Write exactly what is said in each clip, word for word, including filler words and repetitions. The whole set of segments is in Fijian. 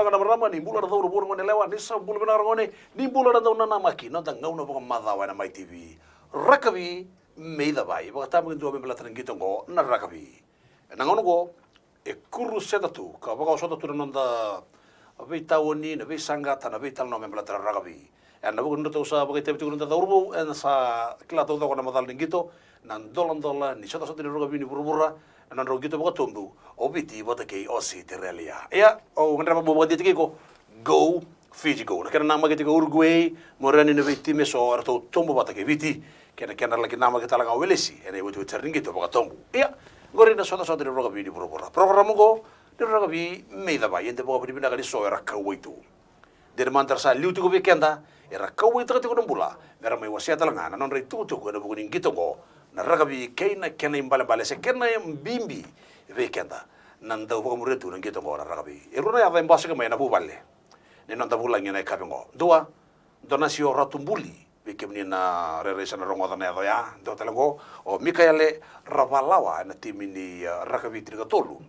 Ga na marama, ni bula na cauravou, na gone yalewa, ni sa bula vinaka na gone, ni bula na dau nanamaki, noda gauna vakamacawa ena Mai T V. Rakavi me icavai, vakatabakidua me baleta na qito oqo na rakavi. Ena gauna oqo, e kuruseta tu ka vakaosota tu na noda veitaoni, na veisaqata, na veitalanoa me baleta na rakavi. Ena vuku ni nodratou sa vakaitavi tiko na noda cauravou, ena sa kila taucoko na macala ni qito, na doladola ni sotasota ni rakavi ni vuravura, na nodrau qito vakatobu o Viti vata kei Ositerelia. Ia, au gadreva meu vakadidike iko, Go Fiji Go. Na kena namaki tiko o Uruguay, mo raica ni na veitimi eso eratou tobu vata kei Viti, kei na kena laki namaki tale ga o Welesi ena iwetiweti sara ni qito vakatobu. Ia, qori na sotasota ni rakavi ni vuravura. Porokaramu oqo ni rakavi me icavai, eda vakavinavinaka ni so era kauwai tu. Dina mada era sa liu tiko vei keda, era kauwaitaka tiko na bula, me ra mai wasea tale ga na nodra itukutuku ena vuku ni qito oqo na rakavi kei na kena ibalebale se kena bibi vei keda na dau vakamuria tu na qito oqo na rakavi. E rua na yaca e basika mai ena vuvale ni noda vulagi ena yakavi oqo. Dua, Donasio Ratubuli, vei kemuni na rairai sa na rogoca na yaca oya, dua tale oqo o Mikaele Ravalawa ena timi ni, eh, rakavi tinikatolu.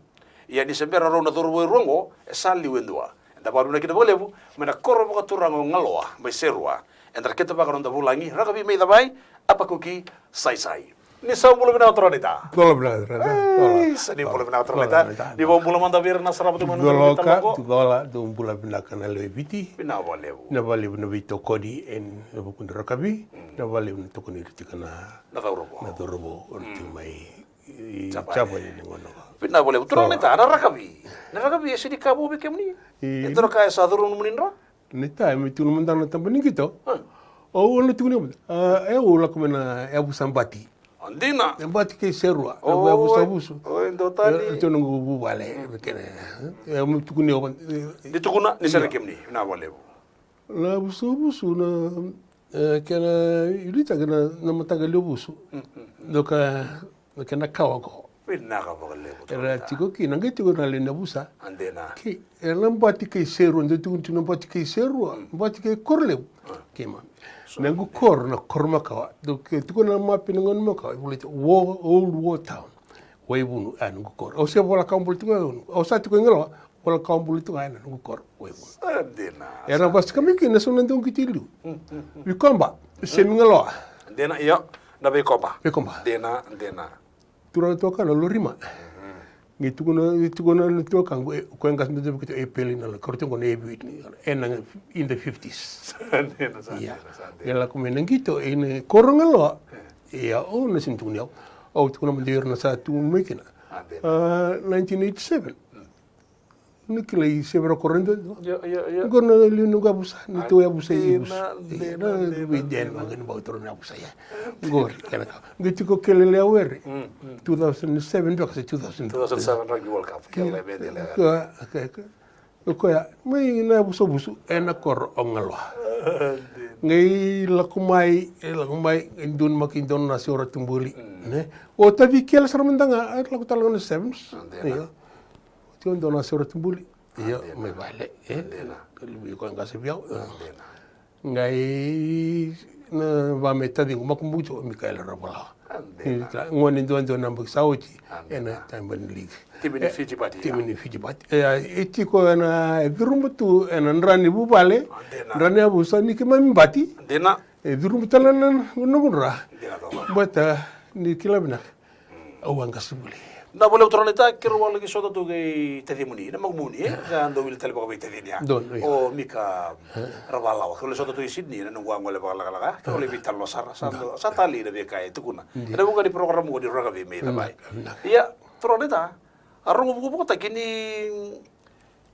Ia ni se bera rau na cauravou e rua oqo, e sa liu e dua. Eda vakavinavinaka kina vakalevu mai na koro vakaturaga o Galoa mai Serua. Eda ra kitavaka na noda vulagi rakavi me icavai, Apakuki Saisai. Ni sa bula vinaka turaga naita. Bula vinaka turaga naita. Ei, sa ni bula vinaka turaga naita. Ni vakabula mada vei ira na sarava tu mai na noda veitalanoa. Bula, bula, dou bula vinaka na lewe i Viti. Vinaka vakalevu. Vinaka vakalevu na veitokoni ena vuku ni rakavi. Vinaka vakalevu na tokoni ira tiko na, na cauravou. Na cauravou, ira tiko mai i Japani. Japani ni gauna oqo. Vinaka vakalevu. Turaga naita, na rakavi. Na rakavi e sega ni ka vou vei kemuni. E dua na ka e sa curu nomuni dra? Naita, e mai tukuna mada na taba ni qito. Au na tukuna mada. E, au lako mai na yavusa Bati. O, dina. E Bati kei Serua. Na yavusa Vusu. Oi, dua tani. E, e tu noqu vuvale. E mai tukuni au. Ni tukuna, ni sere kemuni. Vinaka vakalevu. Na yavusa Vusu na, e, kena, i Lita kena, na mataqali o Vusu. Doka, na kena kawa ko. Vinaka vakalevu. Era tiko kina, qai tiko na lewe ni yavusa. A, dina. Kei, era na Bati kei Serua, dou tukuna tiko na Bati kei Serua, Bati kei Korolevu. Keimami. Na noqu koro, na koro makawa. Dou ke tiko na mapi ni gauna makawa, e volai tiko War, Old War Town. Waivunu, a, noqu koro. Au se vola kawa bula tiko, au sa tiko i Galoa, vola kawa bula tiko, a, na noqu koro. Waivunu. Sa dina. Era vasika mai kina, so na dou qito i liu. Vikoba, semi Galoa. Dina, io, na Vikoba. Vikoba. Dina, dina. Turaga tuakana, Lorima. Qai tukuna, tukuna na tuakaqu, e, koya qase dodonu vei keitou, e Peli na la, koro tiko na Evi, ena, in the fifties. Sa dina, sa dina, sa dina. Ia, lako mai na qito, ena koro Galoa. Ia, au na sega ni tukuni au. Au tukuna mada ira na sa tu mai kina. A, dina. A, nineteen eighty-seven. Ni kilai se vei ira koro e dua. Io, io, io. Qori na liu ni noqu yavusa, ni tou yavusa i Vusu. Dina, dina, dina, dina. Qori kena ka. Qori tiko Kelele Awere. Two thousand seven beka se two thousand. Two thousand seven Rugby World Cup. Kelele Awere. Ko, ko, ko. O koya, mai na yavusa Vusu, ena koro o Galoa. Dina. Qai lako mai, e lako mai, e dua na maki dua na Seo Ratubuli. Ne? O tavi kele sara mada ga, e lako tale ga na sevens. Dina. Io. Tiko dua na Seo Ratubuli. Io, mai vale, e? Dina. Luve i koya qase vei au. Dina. Qai na va me taciqu makubuqu tiko, Mikaele Ravalawa. Dina. Gone duadua na yabaki sa oti, ena Diamond League. Timi ni Fiji Bati. Timi ni Fiji Bati. E, e tiko ena, e curuma tu ena dra ni vuvale, dra ni yavusa ni keimami Bati. Dina. E curuma tale na noqu dra. Dina toka. Baleta ni kila vinaka. Au a qase voli. Na voli au turaga naita, keirau a laki sota tu kei tacimuni, na makumuni, e? Sa dau wili tale vakavei tacini ya. Donu, io. O Mika Ravalawa, keirau lai sota tu i Sydney, na noqu a gole vakalakalaka, keirau lai veitalanoa sara, sa dau, sa talei na veika e tukuna. Ena vuqa ni porokaramu ko ni rakavi me icavai. Ia, turaga naita, a rogo vukavukataki ni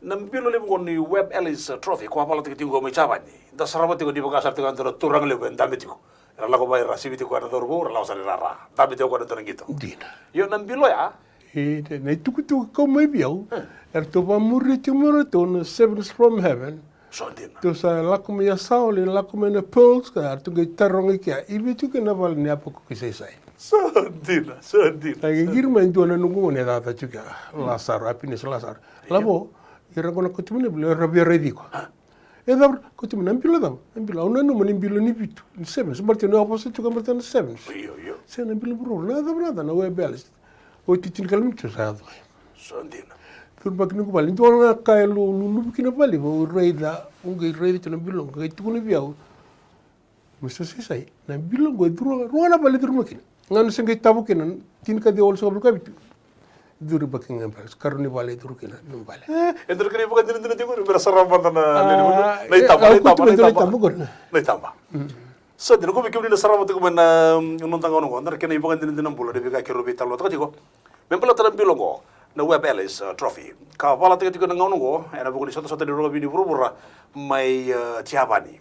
Na bilo levu qo ni Webb Ellis Trophy ko a valataki tiko qo mai Japani. Da sarava tiko ni vaka sara tiko a dua na turaga levu e dabe tiko. Era lako mai ra sivi tiko na cauravou, ra lako sara i rara. Dabe tiko qo na dua na qito. Dina. Io na bilo ya. E, na itukutuku kau mai vei au. E. Eratou vamuria tiko mai o ratou na Sevens from Heaven. So dina. Tou sa lako mai a saole, lako mai na Pearls, ka eratou qai taroga i kea. I vei tiko kina na vale ni Apakuki Saisai. So dina, so dina. Sa qai qiri mai dua na noqu gone e cakacaka tiko kea. Lasaro, Happiness Lasaro. Lavo, ira qo na kauti mai na bilo, era via raici iko. E cava, kauti mai na bilo cava, na bilo, au nanuma ni bilo ni vitu, ni sevens, baleta ni au a vosa tiko baleta na sevens. Io, io. Se na bilo vuravura, na cava na cava, na Webb Ellis. Oti tinikalima ni tu sa yaco mai. So dina. Curumaki noqu vale. Dua ga ka e lu- luluvu kina vale, au raica, au qai raica tu na bilo, qai tukuna vei au. Mr Saisai, na bilo qo e curu, rua ga na vale e curu mai kina. Ga na se qai tavo kina, tinikaciwa walusagavulu ka vitu. Curu i Buckingham Palace, karua ni vale e curu kina, dua na vale. E, e curu kina ivakadinadina tiko, me ra sarava mada na, na, na itaba, na itaba, na itaba. Na itaba. Sa dina, ko vei kemuni na sarava tiko mai na, mm, noda gauna oqo, na kena ivakadinadina bula, na veika keirau veitalanoataka tiko. Me baleta na bilo oqo, na Webb Ellis, uh, Trophy. Ka valataki tiko na gauna oqo, ena vuku ni sotasota ni rakavi ni vuravura mai, uh, Tiavani.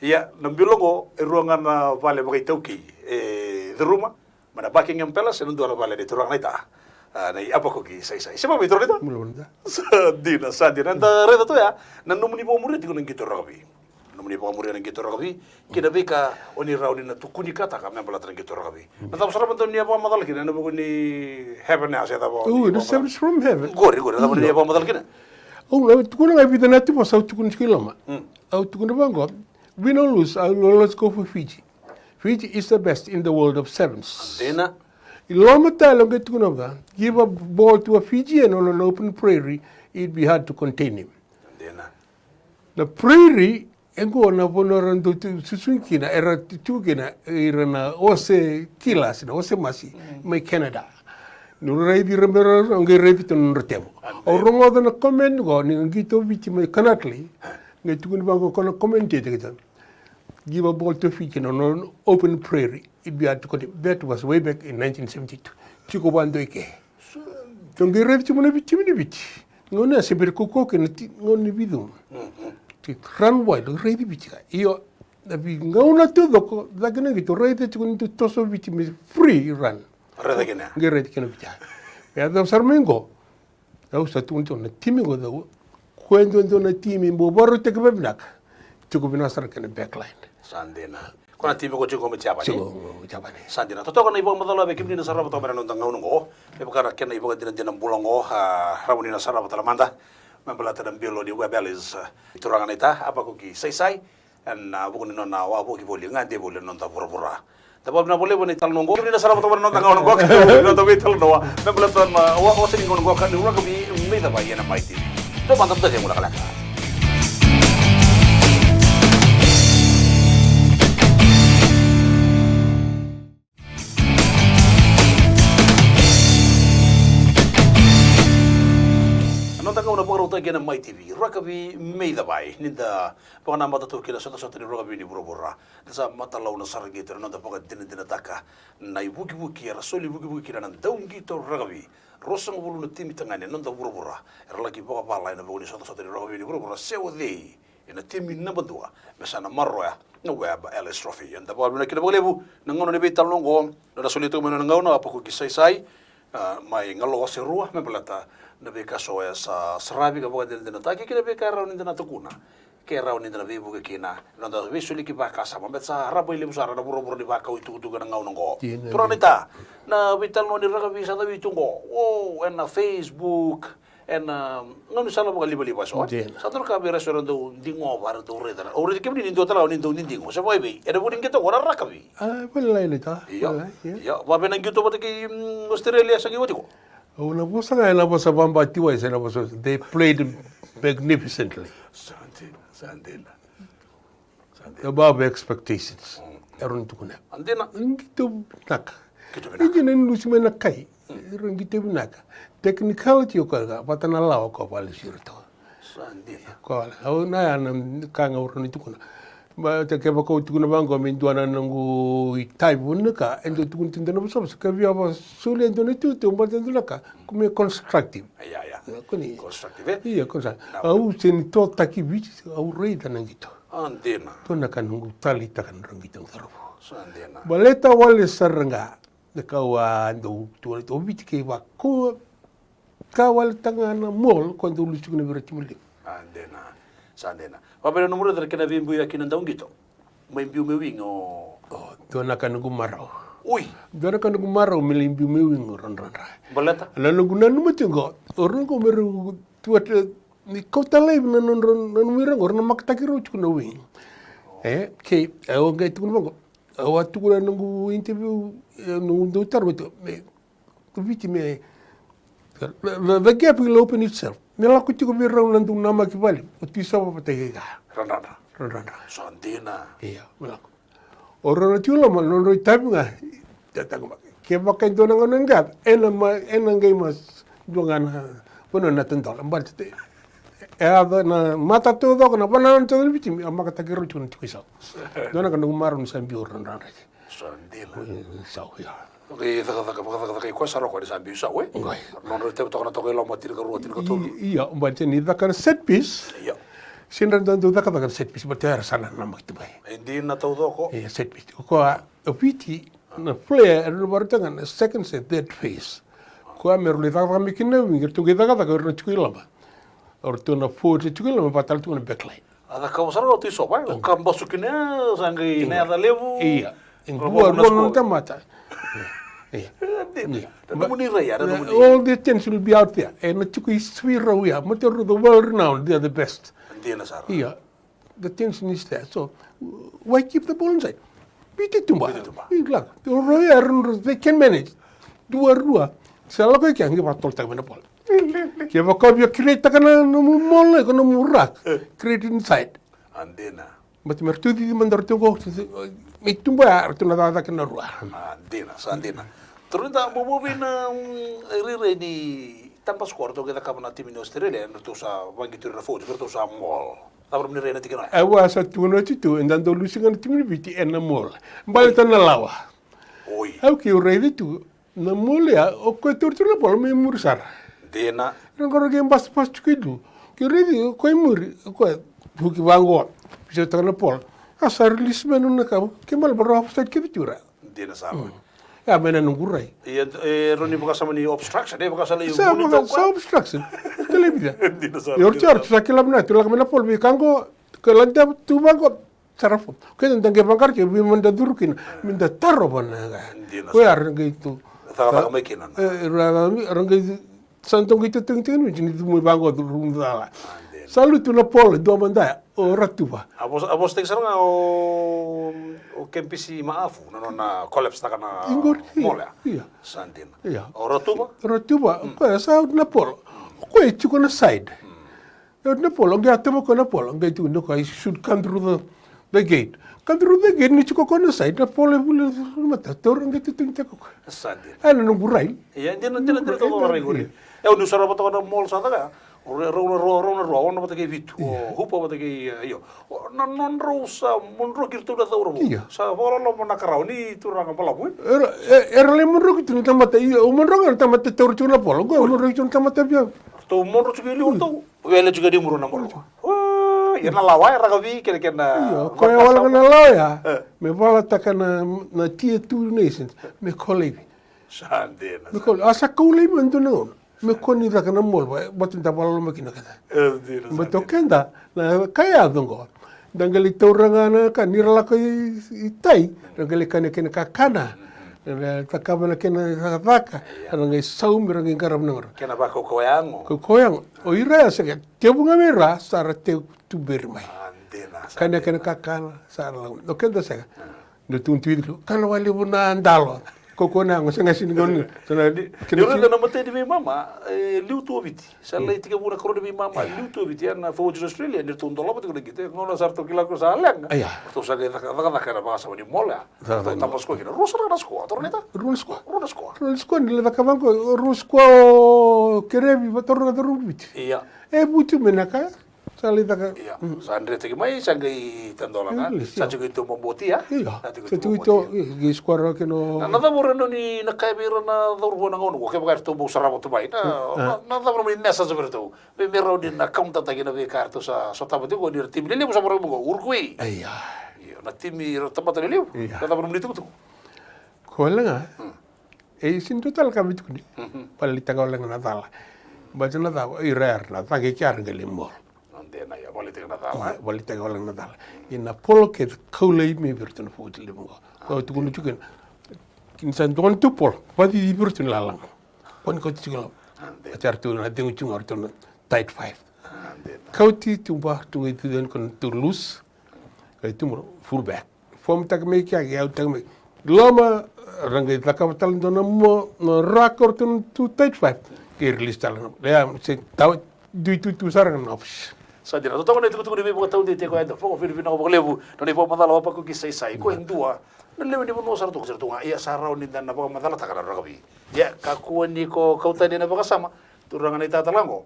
Ia, na bilo oqo, e rua ga na vale vakaitaukei e curuma mai na Buckingham Palace, ena dua na vale ni turaga naita, ah, nei Apakuki Saisai. Se vakaveitarogi naita? Sa dina, sa dina. Eda raica tu ya na nomuni vakamuria tiko na qito rakavi. Nomuni vakamuria na qito rakavi kei na veika o ni rawa ni na tukunikataka me baleta na qito rakavi. Na cava sara mada o ni a vakamacala kina ena vuku ni heaven, a se cava o ni a vakamacala? Service from heaven. Qori, qori, na cava o ni a vakamacala kina? Au na tukuna ga e vica na tuvasa au tukuna tiko i loma. Au tukuna vaqo, win or lose, I will always go for Fiji. Fiji is the best in the world of sevens. Dina. I loma tale au qai tukuna vaqo, give a ball to a Fijian on an open prairie, it'd be hard to contain him. Dina. Na prairie, e qo na vanua era dau tu- susugi kina, era tu- tu kina, ira na ose kila, se na ose masi, mai Canada. Ni raici ira me ra, au qai raici tu na nodra tevo. Au rogoca na comment qo, ni qito Viti mai Kanatli, qai tukuni vaqo ko na comment e tekita. Give a ball to Fiji on an open prairie. It'd be hard to contain. That was way back in nineteen seventy-two. Tiko vadua i ke. Tou qai raici tiko mai na Viti, timi ni Viti. Gauna ya se bera kaukaua kina ti- gauna ni vicu. Ti run wild, raici Viti ka. Io, na veigauna taucoko, cake na qito, raici tiko ni tou toso Viti me free run. Raici kina. Qai raici kina Viti. Ia, cava sara mai qo. Au sa tukuna tiko na timi qo, cau, ko e duadua na timi bau vakarautaki vakavinaka. Tiko vinaka sara kena backline. Sa dina. Ko na timi ko tiko mai Japani. Tiko mai Japani. Sa dina. Totoka na ivakamacala vei kemuni na sarava toka mai na noda gauna qo. Me vaka na kena ivakadinadina bula qo, a, rawa ni na sarava tale mada. Me baleta na bilo ni Webb Ellis, a, turaga naita, Apakuki Saisai. Ena, a, vuku ni nona wavoki voli, gade voli ena noda vuravura. Da vakavinavinaka vakalevu ena italanoa oqo. Kemuni na sarava toka mai na noda gauna oqo, kei na noda veitalanoa me baleta na, a, wasa ni gauna oqo ka ni rakavi mai Cavai ena Mai T V. Dua mada na cegu lekaleka. Na noda gauna vakarautaki ena Mai T V, rakavi mai Cavai, ni da vakanamata tu kina sotasota ni rakavi ni vuravura. Da sa matalauna sara qito ena noda vakadinadinataka na ivukivuki era soli vukivuki kina na dauqito rakavi. Ruasagavulu na timi tagane ena noda vuravura era laki vakavala ena vuku ni sotasota ni rakavi ni vuravura, se o cei ena timi naba dua me sa na maroroya na Webb Ellis Trophy. Eda vakavinavinaka kina vakalevu na gauna ni veitalanoa oqo, na nona solia toka mai na nona gauna o Apakuki Saisai, a, mai Galoa se Rua, me baleta na veika so e sa saravi ka vakadinadinataki kei na veika e rawa ni da na tukuna ke rawa ni da na veivuke kina ena noda veisoliki vakasama, baleta sa rabailevu sara na vuravura ni vakau itukutuku ena gauna oqo. Turaga naita, na veitalanoa ni rakavi sa cavi tu oqo, o, ena Facebook, ena gaunisala vakalivaliva eso. Sa dua na ka vei ira eso era dau digova, era dau raica. Au raici kemuni ni dua tale ni dau didigo. Se vakaevei, ena vuku ni qito oqo na rakavi. A, vakalai naita. Io. Io, vakaevei na qito vata kei, mm, Australia sa qai oti qo? Au na vosa ga ena vosa vabatiwai, se na vosa, they played magnificently. Sa dina, sa dina. Above expectations. Era na tukuna. Dina. Qito vinaka. Qito vinaka. Qito na lusi mai na kai. Era qito vinaka. Technicality o koya ga, vata na lawa o koya vale sira toka. Sa dina. Koya vale. Au na ya na ka ga au rawa ni tukuna. Baleta kevaka au tukuna vaqo me dua na noqu itavi vua na ka, e dau tukuna tu dua na vosavosa. Ka via vakasolia e dua na itutu, baleta e dua na ka. Ko me constructive. Ia, ia. Ko ni constructive, e? Ia, constructive. Au sega ni totaki Viti, au raica na qito. A, dina. Dua na ka noqu taleitaka na noqu qito na cauravou. Sa dina. Baleta wale sara ga na ka au a dau tu, tu Viti kei Vaku. Ka wale taga na mall, ko dau lusi tiko na vira timi levu. A, dina. Sa dina. Vakaevei na nomu raica na kena veibuiyaki na dauqito mai biu mai wing o... O, dua na ka noqu marau. Ui. Dua na ka noqu marau me lai biu mai wing o Radradra. Baleta? Na noqu nanuma tiko qo, o rau qo me rau tu ate ni kauta laivi na nodra nanumi ira qo, ra na makataki rau tiko na wing. E, kei, e, au qai tukuna vaqo. Au a tukuna na noqu interview, e, noqu dau taro tiko. Me, ko Viti me, The, the, the gap will open itself. Me lako tiko vei rau na dau namaki vale, o Tui Sova vata kei Ka. Radradra. Radradra. Sa dina. Ia, me lako. O rau na tiko i loma, nodrau itavi ga. Kevaka e dua na gauna e qai, ena ma, ena qai ma dua ga na vanua na tadola. Baleta e yaco na mata taucoko, na vanua taucoko ni Viti, a makataki rau tiko na tiko i Sau. Dua na ka noqu marau ni sa biu o Radradra. Sa dina. Sau, ia. Qai cakacaka, vakacakacaka i koya sara o koya ni sa biu i Sau, e? Qai. Nodra itavi toka na toka i loma, tinikarua, tinikarua. Ia, baleta ni caka na set piece. Ia. Sega ni dau cakacaka na set piece, baleta era sa na namaki tu mai. E dina taucoko. Ia, set piece. O koya, o Viti, na player, era na vakarautaka ga na second set, third phase. Koya me rau lai cakacaka mai kina na wing, eratou qai cakacaka, era na tiko i loma. Eratou na forward, tiko i loma, vakatale tu na backline. A cakava sara ga o Tui Sova, e? O ka basu kina ya, sa qai na yaca levu. Ia. E dua, rua na tamata. Ia. Ia. Ia. Na nomuni rai ya, na nomuni. All the attention will be out there. E na tiko i Viti rau ya, mate rau the world renowned, they are the best. Dina sara. Ia. The attention is there. So, why keep the ball inside? Biuti tuba. Biuti tuba. Ia, lako. Rau ya, rau, they can manage. Dua, rua. Sa lako i kea, qai vakatolotaka mai na bola. Kevaka o via create-taka na nomu mole, ko nomu ruck, create inside. A dina. Baleta me ratou cici mada ratou qo, me tuba ya, ratou na cakacaka na rua. A dina, sa dina. Turaga, da bobo vei na, mm, rairai ni taba score ratou qai cakava na timi ni Australia, ratou sa vaqi tu ira na forward, ratou sa mole. Cava nomuni rai na tikina oya? Au a sa tukuna oti tu, eda dau lusi ga na timi ni Viti ena mole. Baleta na lawa. Oi. Au keu raici tu, na mole ya, o koya tauri tu na bola me muri sara. Dina. Rau qai basabasa tiko i liu. Keu raici, o koya i muri, o koya vuki vaqo. Pisautaka na bola. A sa release mai na nona kavu. Ke male baleta rau offside kece tu ira. Dina sara. Mm. Ya, mai na noqu rai. Ia, e, rau ni vakasama ni obstruction, e, vakasala i sa, vuli vaka-, tau sa koya. Obstruction. Television. Dina sara, ia, dina sara. Oti ya, sa kila vinaka tu, lako mai na bola, vei ka qo, ka lade tu vaqo. Sara fo. Keda da qai vaqara ke vei mada curu kina. Meda tarova na ka. Dina sara. Koya ra qai tu. Cakacaka mai kina. E, ra, ra qai sa dau qai totogitaki ni, ni curu mai vaqo, curu mai cala. A, dina. Sa lutu na bola, dua mada ya, o Ratuva. A vosa, a vosataki sara ga o, o Kempisi Maafu, na nona collapse taka na mole. Ia. Sa dina. Ia. O Ratuva? Ratuva, mm, koya sa out na bola. Mm. O koya e tiko na side. Mm. E oti na bola, qai a tama koya na bola, qai tukuni koya, I should come through the, the gate. Come through the gate, ni tiko koya na side, na bola e vuli na mata, taura qai tutugitaka koya. Sa dina. Ena noqu rai. Ia, dina, dina, dina, noqu rai qori. Ia. E, o niu sarava toka na mole sa caka ya. O rau na rua, rau na rua, ono vata kei vitu. Ia. O Hupa vata kei, e, io. O, na nodrau sa modroki iratou na cauravou. Ia. Sa vakaloloma na karau ni turaga balavu, e? Era, e, era lai modroki tu na tamata, ia, o modroki na tamata taura tu na bola. Qo modroki tu na tamata via. Ratou modro tiko i liu ratou. Wele tiko e liu muru na moro. Ia na lawa ya, rakavi kena, kena. Io, koya wale ga na lawa ya. E. Me valataka na, na tier two nations. Me kau laivi. Sa dina. Me kau laivi. A sa kau laivi me dua na gauna. Me kau ni caka na mole, va, vata da vakaloloma kina keda. E, dina, sa dina. Baleta o keda, na ka ya yaco qo. Da qai lai taura ga na ka, ni ra lako i, i tai, ra qai lai kania kena kakana. Ra cakava na kena cakacaka, ra qai saumi, ra qai qarava na gauna. Kena vakaukauwa yago. Kaukauwa yago. O ira ya sega, tevu ga vei ira, sa ra tevu tuberi mai. A, dina, sa dina. Kania kena kakana, sa ra lako. O keda sega. A. Dua tu tu i liu, kana wale vu na dalo. Kaukauwa na yago, sega sini gauna. Sa na, ni, kena ni raica na matai ni veimama, e, liu tu o Viti. Sa lai tekivu na karua ni veimama, liu tu o Viti, ya na forward Australia, ni ratou dolava tiko na qito, gauna sa ratou kila ko sa leqa. Aya. Ratou sa qai caka, cakacaka ena vakasama ni mole, a. Cakacaka. Ratou taba sikoa kina. Rua sara na sikoa, toro neta? Rua na sikoa. Rua na sikoa. Rua na sikoa, ni lai cakava qo, rua sikoa o Kerevi, vatoro na curu Viti. Ia. E vuti me na ka, sa lai caka. Ia. Mm. Sa dretaki mai, sa qai tadola na. Sa tiko i tou maboti, a? Ia. Sa tiko i tou maboti, ia. Qai sikoa rawa kina o. Na, na cava o ratou ni na kaya vei ira na cauravou na gauna qo, kevaka eratou bau sarava tu mai. Na, na, na cava nomuni message vei iratou? Me, me rawa ni na counter-taki na veika eratou sa sotava tiko ni ra timi lelevu sa vakarau qo, Uruguay. Ia. Io, na timi ra tamata lelevu. Ia. Na cava nomuni tukutuku? Koya ga. Mm. E sini dua tale ka me tukuni. Mhm. Baleta ga wale ga na cala. Baleta na cala, ira era na caqe kea ra qai lai mole. Dina, ia, baleta ga na cala. Ia, baleta ga wale ga na cala. Ia na polo kece kau laivi mai vei iratou na forward levu qo. Koya au tukuna tiko kina. Kina sa dua na tu polo. Vacici vei iratou na lalaga. Kua ni kauti tiko loma. Dina. Oti ya ratou na cegu tiko ga o ratou na tight five. Dina. Kauti tuba, ratou qai tucani koya na tu loose. Qai tu mada, full back. Form-taka mai kea, qai out-taka mai. Loma, ra qai cakava tale dua na mo, na ruck o ratou na tu tight five. Kei release tale na, ia, se tawa, dui tutu sara na office. Sa dina, totoka na itukutuku ni veivakataudeitaki koya eda vakavinavinaka vakalevu na nona ivakamacala o Apakuki Saisai. Ko e dua na lewe ni vanua sara tu, sara tu ga. Ia sa rawa ni da na vakamacalataka na rakavi. Ia, kakua ni ko kau tani ena vakasama, turaga na itatala qo.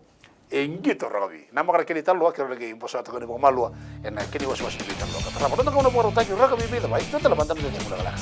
E qito rakavi. Namaka na kena italanoa, keirau na qai vosota tiko ni vakamalua ena kena iwasewase ni veitalanoa. Ka tarava, noda gauna vakarautaki, rakavi mai Cavai, dua tale mada na cecegu lekaleka.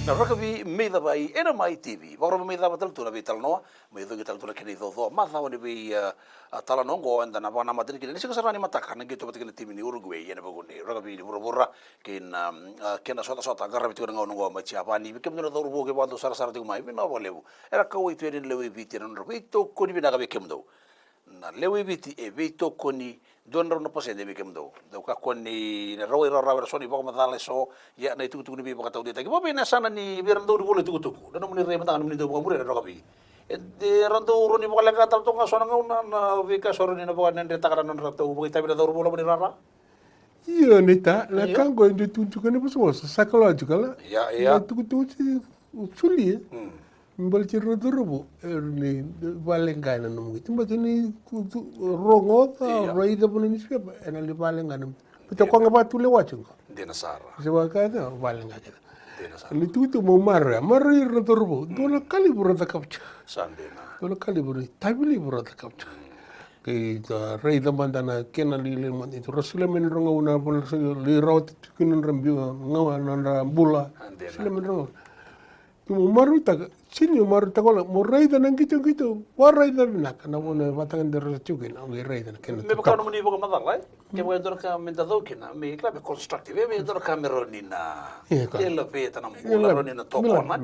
Na rakavi mai Cavai ena Mai T V. Vakarau mai cava tale tu na veitalanoa, mai cuki tale tu na kena icocoa macawa ni vei, a, a, talanoa oqo, eda na vakanamata kina ena siga sara ni mataka, na qito vata kei na timi ni Uruguay ena vuku ni rakavi ni vuravura kei na, a, kena sotasota qaravi tiko na gauna oqo mai Jiavani. Vei kemudou na cauravou ke vakadou sarasara tiko mai, vinaka vakalevu. Era kauwai tu yani na lewe i Viti ena nodra veitokoni vinaka vei kemudou. Na lewe i Viti e veitokoni dua na drau na pasede vei kemudou. Dou kakua ni na rawai rawarawa era so na ivakamacala eso, ia na itukutuku ni veivakataudeitaki. Vakaevei na yasana ni vei ira na dau ni vola itukutuku, na nomuni rai mada ga, nomuni dau vakamuria na rakavi. E, era dau rawa ni vakaleqa tale toka ga so na gauna na veika eso rawa ni na vakadredretaka na nodratou vakaitavi na cauravou loma ni rara. Io, naita, na ka qo e dua tukutuku ni vosavosa, psychological. Ia, ia. Na tukutuku si, solia. Mm. Baleti ira na cauravou, e rawa ni vakaleqa na nomu qito. Baleta ni tu, tu, rogoca, ia, raica vua na newspaper, e na lai vakaleqa na. Baleta ko ga vakatulewa tiko. Dina sara. Se vakaleqa kece. Dina sara. Ni tukutuku mo maroroya, maroroi ira na cauravou. Dua na ka levu ra cakava tiko. Sa dina. Dua na ka levu ra, itavi levu ra cakava tiko. Kei ta raica mada na kena lailai mada, e tu ra solia mai na nodrau gauna, vana sa lai rawata tiko kina na nodra biu, gauna, na nodra bula. Sa dina. Solia mai na nodrau gauna. Ke mo marautaka, sega ni marautaka wale, mo raica na qitoqito, vakaraica vinaka na vanua e vaka ga ni ra sa tiko kina, o qai raica na kena. Me vaka nomuni vakamacala, e? Kevaka e dua na ka me da cau kina, me kila me constructive, e, me dua na ka me rawa ni na, e, ka, elevate na bula, me rawa ni na tokona.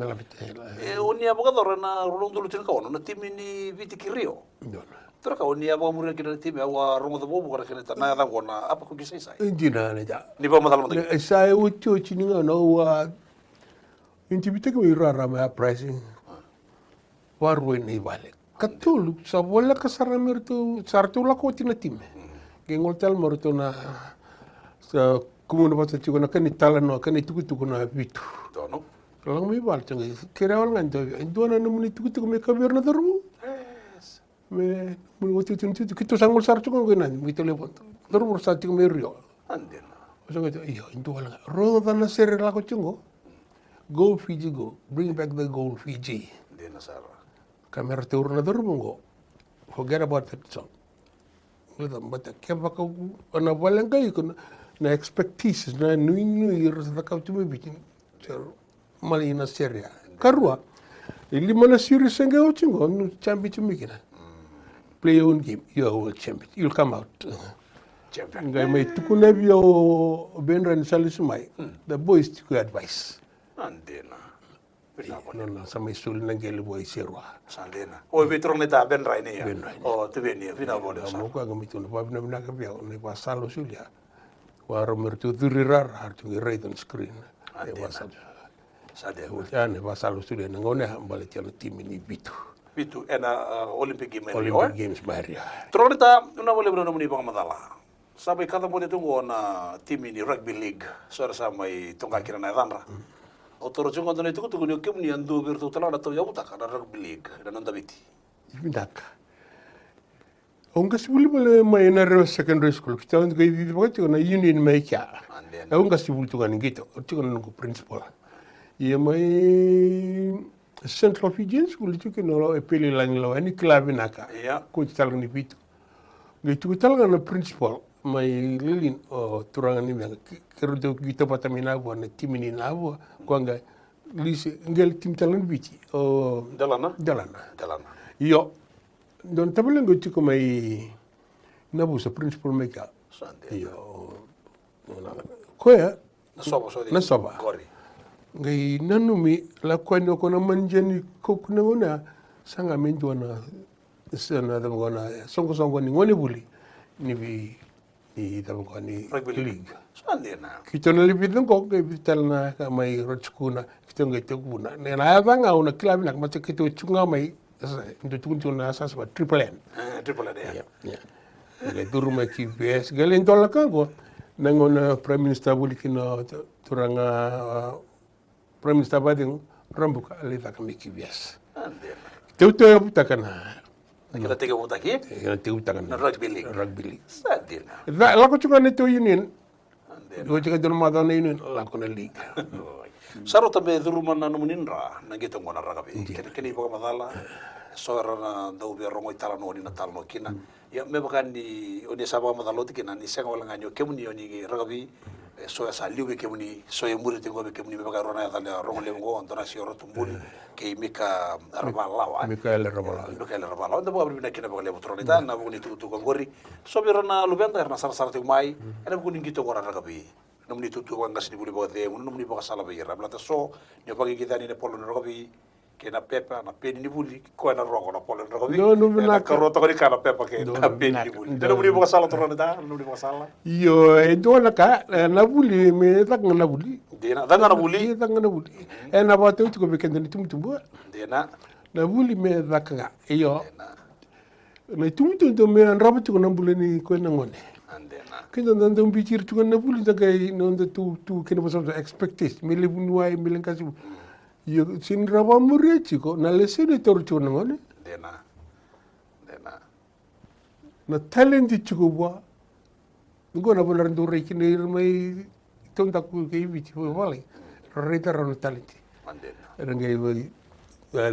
E, o ni a vakayacora ena rua na udolu tinikaono na timi ni Viti kei Rio. Dua na ka o ni a vakamuria kina na timi, au a rogoca vukavuka na kena, na yaca qo na Apakuki Saisai. E dina, naita. Ni vakamacala mada qo. E sa e otioti ni gauna au a interview-taki mai rara mai Uprising. Varua na i vale. Katolu, sa voleka sara me ratou, sa ratou lako oti na timi. Qai gole tale mai ratou na, sa kumuna vata tiko na kena italanoa, kena itukutuku na vitu. Ka lako mai vale, sa qai kerea wale ga e dua, e dua na nomuni itukutuku me kau vei ira na cauravou. Me, me otioti ni itukutuku, keitou sa gole sara tiko qo i Nadi, me keitou lewe vodo. Cauravou sa tiko mai Rio. Sa qai kaya, io, e dua wale ga. Rogoca na sere lako tiko qo. Go Fiji go, bring back the gold Fiji. Dina sara. Ka me ratou ira na cauravou qo, forget about that song. Baleta kevaka o na vakaleqai iko na, na expectations, na nuinui era sa cakava tu mai Viti, sa mani na sere ya. Karua, e lima na series se qai oti qo, o na champion tu mai kina. Play your own game, you are world champion. You'll come out. Champion. Qai mai tukuna vei au o Bedra ni sa lesu mai. The boys took your advice. Dina. Vinaka vakalevu. Nona sa mai soli na qele vua i Serua. Sa dina. O, vei turaga naita Bedra ni ya. Bedra ni ya. O, Tuveni, vinaka vakalevu sara. Mo koya ga mai tu na vakavinavinaka vei au na ivakasala au solia. Vakarau me ratou curu i rara, ratou qai raica na screen. Sa dina. Sa dina. Ia na ivakasala au solia na gauna ya, baleti na timi ni vitu. Vitu ena, a, Olympic Games mai Rio. Olympic Games mai Rio. Turaga naita, vinaka vakalevu na nomuni vakamacala. Sa mai kacabote tu qo na timi ni rugby league, so era sa mai toqa kina na yacadra. Au taura tiko qo dua na itukutuku ni o kemuni a dua vei iratou tale ga na tauyavutaka na rugby league ena noda Viti. Vinaka. Au qasenivuli vale mai Narewa Secondary School, keitou qai cicivaka tiko na union mai kea. Au qasenivuli tu ga ni qito, au tiko na noqu principal. Ia mai Central Fijian School, tiko kina o Epeli Lagilawai, ni kila vinaka. Ia. Coach tale ga ni vitu. Qai tiko tale ga na principal mai Lelean, o turaga ni Vega, ke, keirau dau qito vata mai Navua, na timi ni Navua, koya qai lisi, qai timi tale ga ni Viti, o Delana. Delana. Delana. Io. Dua na tavale qai tiko mai Navusa, principal mai kea. Sa dina. Io. Koya, Nasova, sorry. Nasova. Qori. Qai nanumi, lako yani o koya na manager ni Coke na gauna ya, saga me dua na, sa na cava qo na soqosoqo ni gonevuli ni vei, ni cava qo ni rugby league. Sa dina. Keitou na lewe vica qo, qai vica tale na ka mai Ratu Sukuna, keitou qai tekivu na, na yaca ga au na kila vinaka, baleta keitou tiko ga mai Sa, dau tukuni tiko na sasa va triple N. E, triple N, ia. Ia, ia. Qai curu mai ki V S, qai lai dola ka qo. Na gauna Prime Minister voli kina o tu-, turaga, a, Prime Minister vakacegu, Rabuka, lai caka mai ki V S. A, dina. Teuteu e vutaka na. Na kena tekivutaki? E, kena tekivutaka na rugby league. Rugby league. Sa dina. Ca, lako tiko ga na tou union. Dina. Oti ga dua na macawa na union, lako na league. Sa rauta me curuma na nomuni dra, na qito qo na rakavi. Dina. Kena, kena ivakamacala, so era na dau via rogo italanoa ni na talanoa kina. Mm. Ia, me vaka ni, o ni sa vakamacala oti kina, ni sega wale ga ni o kemuni, o ni rakavi, e, so e sa liu vei kemuni, so e muri tiko vei kemuni, me vaka e rua na yaca lewe rogo levu qo, Donasi o Ratu Buli, kei Mika Ravalawa. Mikaele Ravalawa. Mikaele Ravalawa. Eda vakavinavinaka kina vakalevu turaga na ita, na vuku ni tukutuku oqori. So vei ira na luveda era na sarasara tiko mai, ena vuku ni qito qo na rakavi. Nomuni itutu vakaqasenivuli vakacegu, nomuni vakasala vei ira. Baleta so, ni o vakaqiqi yani na polo ni rakavi, kei na pepa, na peni ni vuli, koya na rogo na polo ni rakavi. No, no, ena vinaka. Karua toka ni ka na pepa kei na peni ni vuli. No, no, nomuni vakasala turaga na ita, nomuni vakasala. Io, e dua na ka, e, na vuli, me caka ga na vuli. Dina, caka ga na vuli. Io, caka ga na vuli. Ena vakatau tiko vei keda na itubutubu. Dina. Na vuli me caka ga. Io. Dina. Na itubutubu me yadrava tiko na bula ni koya na gone. A, dina. Keda da dau biuti ira tiko na vuli, da qai, na noda tu, tu kena vosa, expectation, me lai vuniwai, me lai qasi. Io, sega ni rawa vakamuria tiko na lesoni e taura tiko na gone. Dina. Dina. Na talent tiko vua. Qo na vanua era dau rai kina ira mai taudaku kei Viti, vakavalagi. Ra raica rawa na talent. Era qai vei, e,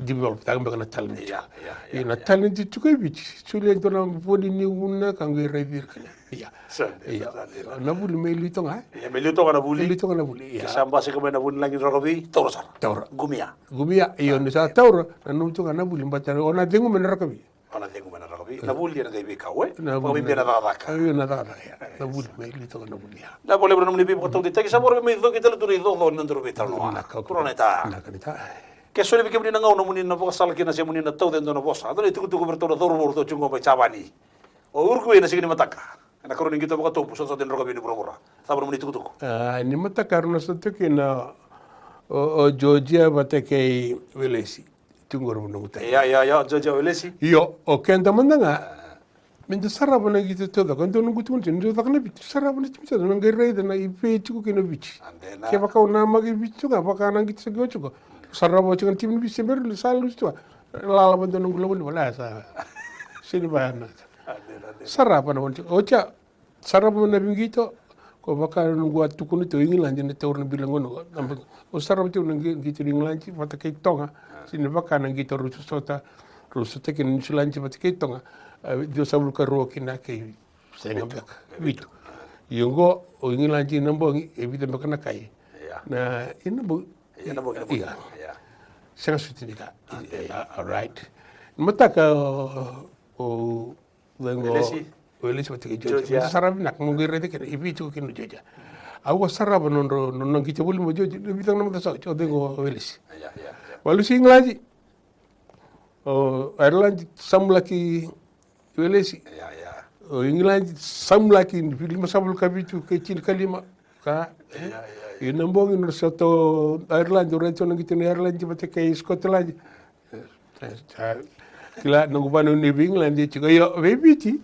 develop taka beka na talent. Ia, ia, ia, ia. Ia na talent tiko e Viti. Solia e dua na voli ni vuna ka qai raici ira kina. Ia. Sa dina, ia. Sa dina. Na vuli me liu toka, e? Ia, me liu toka na vuli. Me liu toka na vuli, ia. Ke sa basika mai na vunilagi ni rakavi, taura sara. Taura. Qumia. Qumia, io, ni sa taura, na nomu toka na vuli, baleta o na cegu mai na rakavi. O na cegu mai na rakavi. Na vuli ena qai veikau, e? Na vuli. Vakabibi na cakacaka. Io, na cakacaka, ia. Na vuli, me liu toka na vuli, ia. Na vakalevu na nomuni veivakataudeitaki, sa voro me mai coki tale tu na icoco ni nodaru veitalanoa. Na ka, turaga na ita. Na ka na ita. Ke soli vei kemuni na gauna moni na vakasala kina se moni na tauca e dua na vosa. Dua na itukutuku vei iratou na cauravou ratou tiko qo mai Japani. O Uruguay na siga ni mataka. Ena karua ni qito vakatobu, sotasota ni rakavi ni vuravura. Cava nomuni itukutuku? A, ni mataka era na sota kina o, o Georgia vata kei Welesi. Tiko qori vanua qo. Ia, ia, ia, Georgia Welesi. Io, o keda mada ga. Me da sarava na qito taucoko, e dua noqu tukuna tiko, ni dau caka na Viti, sarava na timi taucoko, na qai raica na i vei tiko kina o Viti. A, dina. Kevaka o namaki Viti tiko ga, vaka na qito sa qai oti tiko. Sarava oti ga na timi ni Viti se bera ni sa lusi tiko. Lala vata dua noqu lavo ni vale, a, sa. Sega ni vaya na. A, dina, dina. Sarava na vani tiko. Oti ya, sarava na veiqito, ko vaka noqu a tukuna tiko o Igiladi na taura na bila gona. Au sarava tiko na qi-, qito ni Igiladi vata kei Toga. Sega ni vaka na qito rau sota, rau sota kina Niusiladi vata kei Toga. A, ciwasagavulu ka rua kina kei sega beka. Vitu. Io qo, o Igiladi na bogi, e vica beka na kai. Ia. Na, ina bogi. Ia, na bogi, na bogi. Ia. Ia. Sega soti ni ka. A, ia, ia, all right. Mataka o, o Cegu, Welesi. Welesi vata kei Georgia. Georgia. Sa ra vinaka, mo qai raica kina, i vei tiko kina o Georgia. Au a sarava nodrau, nona qito voli mai o Georgia, na vica na macawa sa oti, o cegu o Welesi. Ia, ia, ia. Valusi Igiladi. O Ireland, samulaki Welesi. Ia, ia. O Igiladi, samulaki limasagavulu ka vitu kei tinikalima. Ka. Ia, ia, ia. Io na bogi nodra sota o Ireland, au raica tiko na qito ni Ireland vata kei Scotland. E, e, kila, noqu vakanuinui vei Igiladi e tiko, io, vei Viti.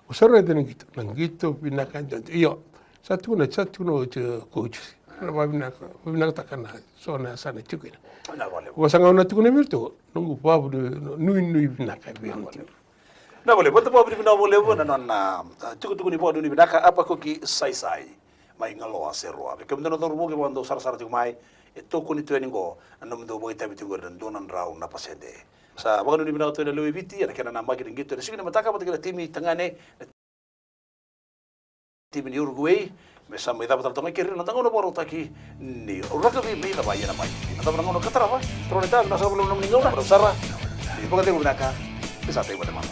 O sa raica na qito, na qito vinaka e dua, io. Sa tukuna, sa tukuna o coach. Na vakavinaka, vakavinakataka na so na yasana e tiko kina. Vinaka vakalevu. Vaka saka ga au na tukuna vei iratou, noqu vakanuinui vinaka vei iratou. Vinaka vakalevu. Vinaka vakalevu, vata vakavinavinaka vakalevu na nona, a, tukutuku ni vakanuinui vinaka, Apakoki Saisai. Mai Galoa, Serua. Vei kemudou na cauravou, kevaka dou sarasara tiko mai, e tokoni tu yani qo na nomudou vakaitavi tiko qori na dua na drau na pasede. Sa vakanuinui vinaka tu na lewe i Viti ena kena namaki na qito ena siga ni mataka vata kei na timi tagane, na timi ni Uruguay, me sa mai cava tale toka ga kei ira na noda gauna vakarautaki ni rakavi mai Cava Ena Mai. Na cava na gauna ka tarava, turaga na ita, vinaka sara vakalevu na nomuni gauna, vinaka sara. Ni vakacegu vinaka, ni sa tagi vata mai.